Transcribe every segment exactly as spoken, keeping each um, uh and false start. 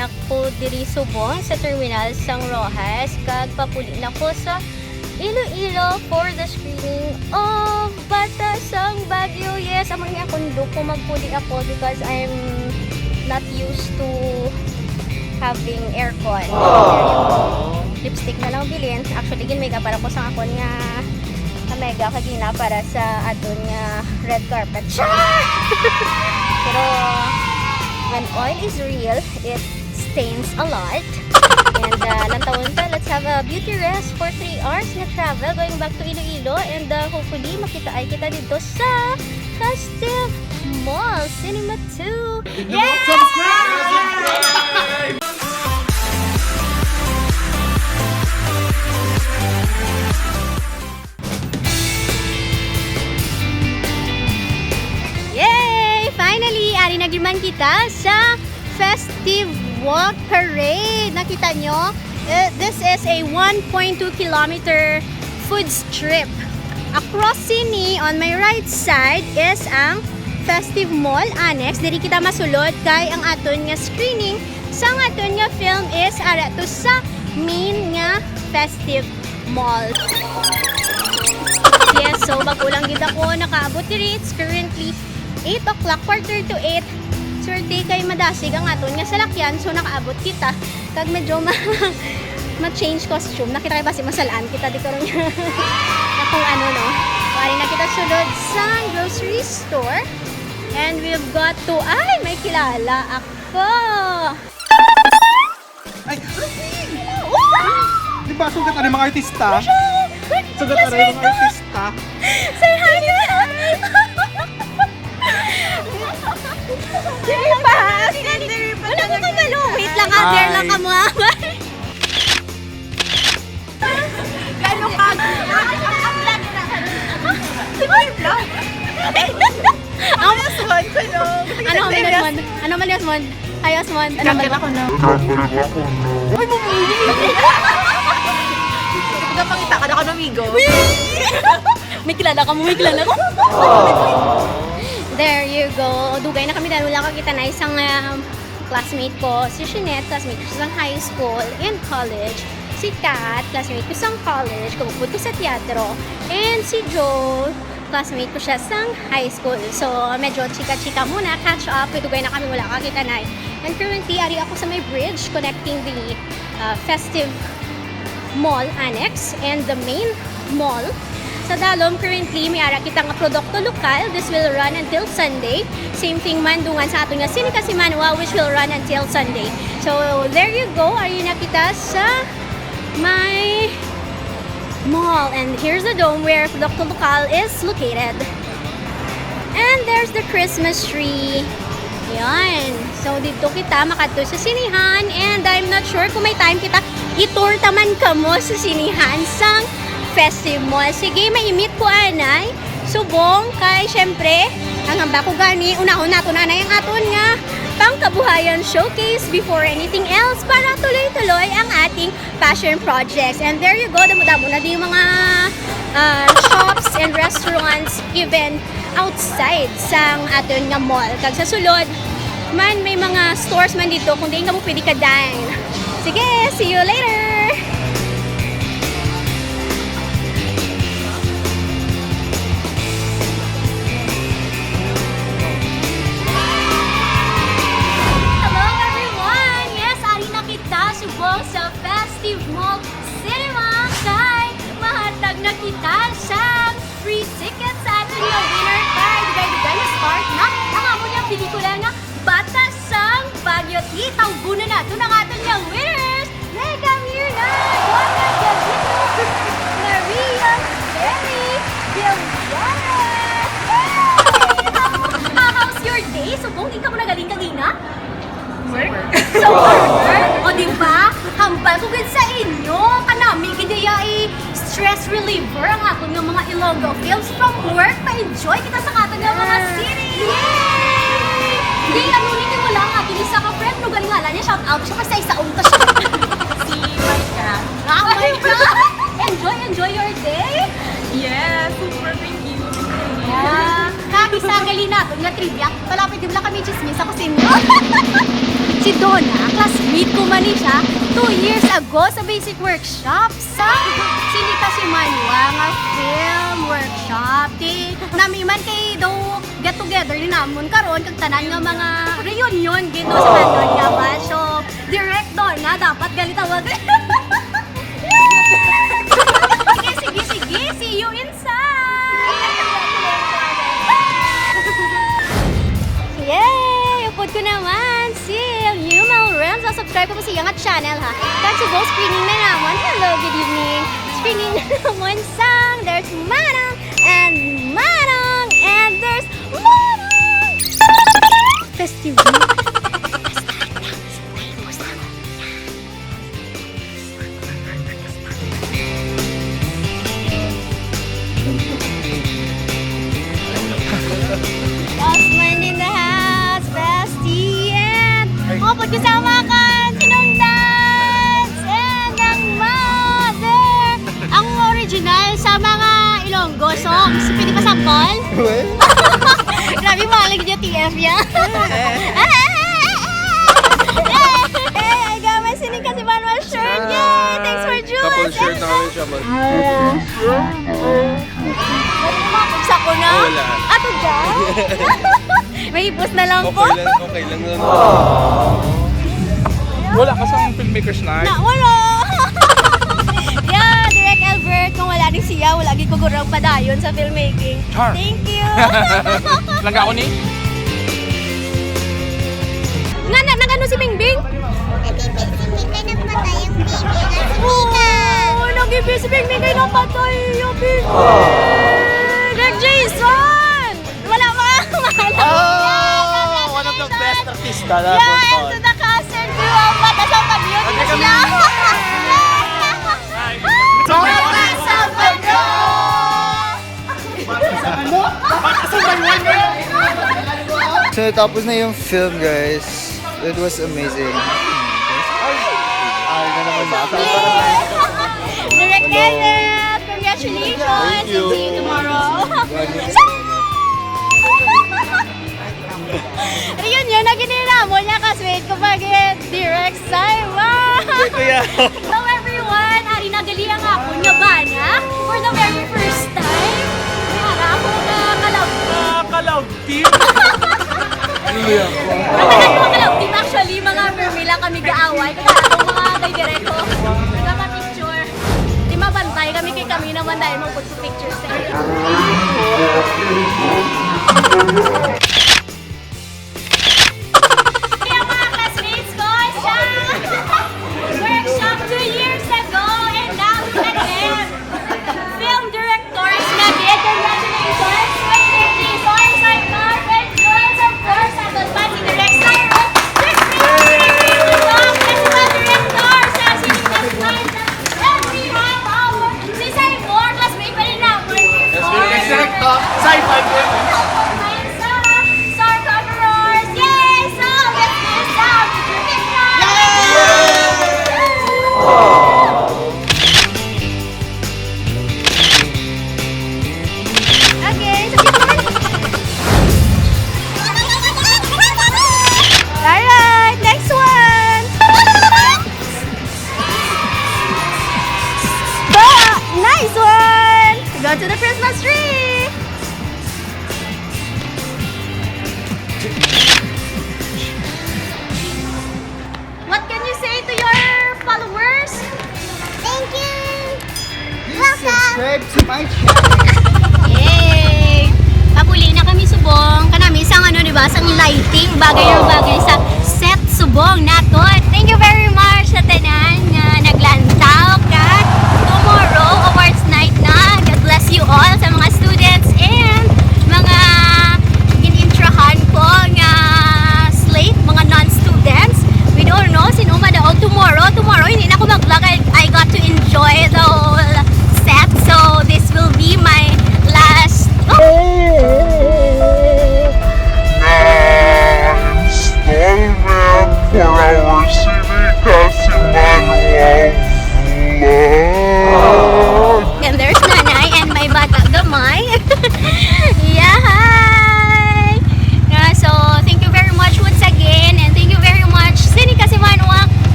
Ako diri subong sa terminal sang Roxas, kag papuli na ko sa Iloilo for the screening of Bata sang Baguio. Yes, amo ni akong look kung magpuli ako because I'm not used to having aircon. Lipstick na lang bilin. Actually, gin-makeup para ko sa akon nga, nga mega kagina para sa aton nga red carpet. Char! Pero when oil is real, it stains a lot. And uh, lantawon ta, let's have a beauty rest for three hours nga travel going back to Iloilo. And uh, hopefully, makita ay kita dito sa Festive Mall Cinema two. Yay! Subscribe! Yay! Finally, ari na gyud man kita sa Festive Walk Parade. Nakita nyo? Eh, this is a one point two kilometer food strip. Across sini, on my right side, is ang Festive Mall Annex. Diri kita masulod kay ang aton nga screening sang aton nga film is ara to sa main nga Festive Mall. Yes, so bago lang gid ako nakaabot diri. It's currently eight o'clock, quarter to eight. Swerte kay madasig ang aton nga salakyan, so nakaabot kita. Kag medyo ma ma-change costume. Nakita kay basi masalaan kita dito ron. Akong ano, no? Wari na kita sulod sa grocery store. And we've got to, ay, may kilala ako. Ay, Ruby! Di ba, sugat na mga artista? Sugat na mga artista. Say hi! Dili pa! Wala ko kabalo. Wait lang, ah, there lang ka mo, ah. Gano ka? Di ba yung vlog? Ang Ano, Mali Osmond? Ano, Mali Osmond? Hi, Osmond. Ano, Mali? Ako na. Uy, bumili! Nagpangita ka na ka, amigo. May kilala ka mo, may kilala ko. There you go. Dugay na kami dahil wala ka kita na isang, um, classmate ko, si Jeanette, classmate ko sa high school and college. Si Kat, classmate ko sa college, kabukod ko sa teatro. And si Joe, classmate ko siya sa high school. So, medyo chika-chika muna, catch up, kay dugay na kami wala kakita na. And currently, ari ako sa may bridge connecting the, uh, Festive Mall Annex and the main mall. Sa dalom, currently, may ara kita nga produkto lokal. This will run until Sunday. Same thing man, dungan sa aton nga Sine Kasimanwa, which will run until Sunday. So, there you go. Ari na kita sa may mall. And here's the dome where Produkto Lokal is located. And there's the Christmas tree. Yan. So, dito kita makadto sa sinihan. And I'm not sure kung may time kita i-tour ta man kamo sa sinihan sang Festive Mall. Sige, maimit ko anay. Subong kay, syempre, ang hamba ko gani, unahon nato na anay ang aton nga pangkabuhayan showcase before anything else para tuloy-tuloy ang ating passion projects. And there you go, damo-damo na di yung mga, ah, shops and restaurants, even outside sang aton nga mall. Kag sa sulod man, may mga stores man dito kung diin kamo pwede ka-dine. Sige, see you later! Hello, everyone! Yes, ari na kita subong sa Festive Mall Cinema kay mahatag na kita sang free ticket sa aton nga winner kay dugay-dugay na start na ang amon nga pelikula nga Bata sang Baguio. Ti, tawgon na naton ang aton nga winners! Mega Mirna, Juana Gavito, Maria Berry, Bill Juarez! Yay! Ah, how's your day? Subong, di ka mo nagaling kagina? Work? Sa work? O, di ba? Hambal ko gid sa inyo. Kanami gid iya i-stress reliever ang aton nga mga Ilonggo films from work. Pa-enjoy kita sa aton nga mga series. Yay! Di, ano, ni wala ang aton isa ka friend. No, galing nga lang niya. Shout out siya. Kasi isa unta siya. Si Micah. Ah, Micah! Enjoy, enjoy your day. Yes, super. Thank you. Yeah. Kag isa, gali naton nga trivia. Palapit, di ba kami chismis ako sa inyo? Si Donna, classmate ko man ni siya, two years ago sa basic workshop sa sini ka si Manwa nga film workshop. Di nami man kay daw get together ni namon karon kag tanan nga mga reunion gid no sa Mandon nga batch. So, Direk Donna, dapat gali tawag. Sige, sige, sige. See you in Yay! Upod ko naman si New Mel Renzo. Subscribe ko po sa iyang channel, ha. Kag subong screening na namon. Hello, good evening. Screening na namon sang There's Manang and Manang and There's Manang Festival. Boss man in the house, bestie, and mga pagkasama ko, sinong dance, and ang mother, ang original sa mga Ilonggo songs. Pwede ba sample? Well, grabe, mahalag niya T F niya. Yay! Ay, gamay, sining ka si Manuel shirt. Yay! Thanks for Jules. Couple shirt na kami siya, man. Sa ko na? Oh, wala. Ato dyan? May hipos na lang po. Okay lang, okay lang yun. Wala ka sa filmmakers night? Na, wala. Yeah, Direk Albert, kung wala ni siya, wala gid ko gurang padayon sa filmmaking. Char. Thank you. Langga ko ni? Nga na, nagano si Bingbing? Nagibig si Mika, nagpatay ang baby. Nasa Mika. Oo, nagibig si Bingbing kay napatay yung Bingbing. Direk Jason! Wala, mga mahal. Oh, one of the best artista na. Yes, to the cast and crew of Mata sa Pagyo. Ano kami? Sila. Mata sa Pagyo! So, tapos na yung film, guys. It was amazing. Ay, na naman bata. Direk Kenneth, congratulations. Thank you. And see you tomorrow. Reunion na gid ni namon niya, classmate ko pa gid, Direk Simon. Hey, kuya. Hello everyone! Ari na gali ang akon nga bana for the very first time. May ara ako ka kalab. Ah, kalab team. Ang tagal ko kalab team, actually, mga permi lang kami gaaway. Kaya ako mga kay Direk ko. Nagpapicture. Di mabantay kami kay kami naman dahil magpapicture sa iyo. Kaya mga classmates ko, sa workshop two years ago, and now look at them. Film directors na gid. Congratulations! Thank you, Jason, Saymar, and Jules, of course, sa aton pa si Direk Cyrus, Crispy, Crispy Vlog, Festival Director sa Sinitas Night. And we have our si Saymar, classmate pa rin namin. Yes, we respect the sci-fi film. Sa Star Conquerors. Yay! So, let's do some trivia! Yay! Okay, so si Alright, next one! Ba! Nice one! Go to the Christmas tree! What can you say to your followers? Thank you! Please subscribe to my channel. Yay! Papuli na kami subong. Kanami sang ano, di ba? Sang lighting. Bagay na bagay sa set subong naton. Thank you very much sa tanan nga naglantaw kag tomorrow awards night na. God bless you all sa mga students and mga gin-intrahan ko nga slate, mga non-students. We don't know sino madaog tomorrow. Tomorrow, hindi na ako mag-vlog. I, I got to enjoy the whole set. So, this will be my last. Installment for our Sini Ka Si Manuel vlog. And there's Nanay and my bata. Go,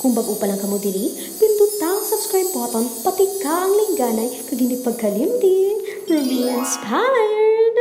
Kung bag-o pa lang kamo diri, pinduta ang subscribe button, patika ang lingganay, kag hindi pagkalimti, Romeo Inspired!